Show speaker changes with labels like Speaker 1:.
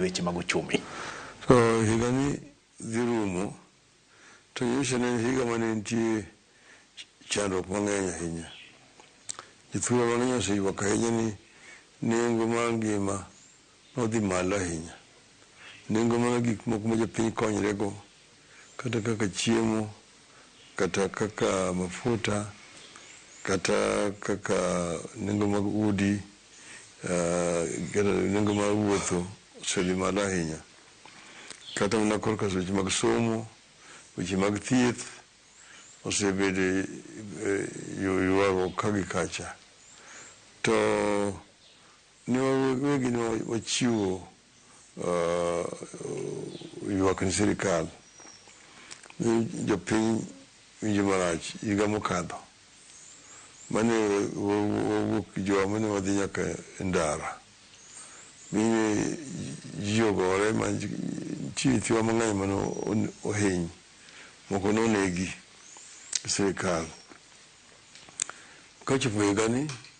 Speaker 1: Weche mag uchumi.
Speaker 2: To higani dhi rumo, to nyocha ne en higa mane nitie chandruok mang'eny ahinya. Jothurwa mang'eny oseywak ahinya ni nengo mar ngima nodhi malo ahinya. Nengo mar gik moko ma jopiny konyre go, kata kaka chiemo, kata kaka mafuta, kata kaka nengo mag udi, kata nengo mar wuotho osedhi malo ahinya. Kata mana korka weche mag somo, weche mag thieth osebedo ywaruok ka gi kacha. To ne wawegi ne wachiwo ywak ne sirikal ni jopiny winjo marach higa mokadho mane wawuok gi jowa mane wadhi nyaka e ndara mine ji ogore ma nitie nyithiwa mang'eny mane ohiny moko nonegi sirikal. Kochopo higani.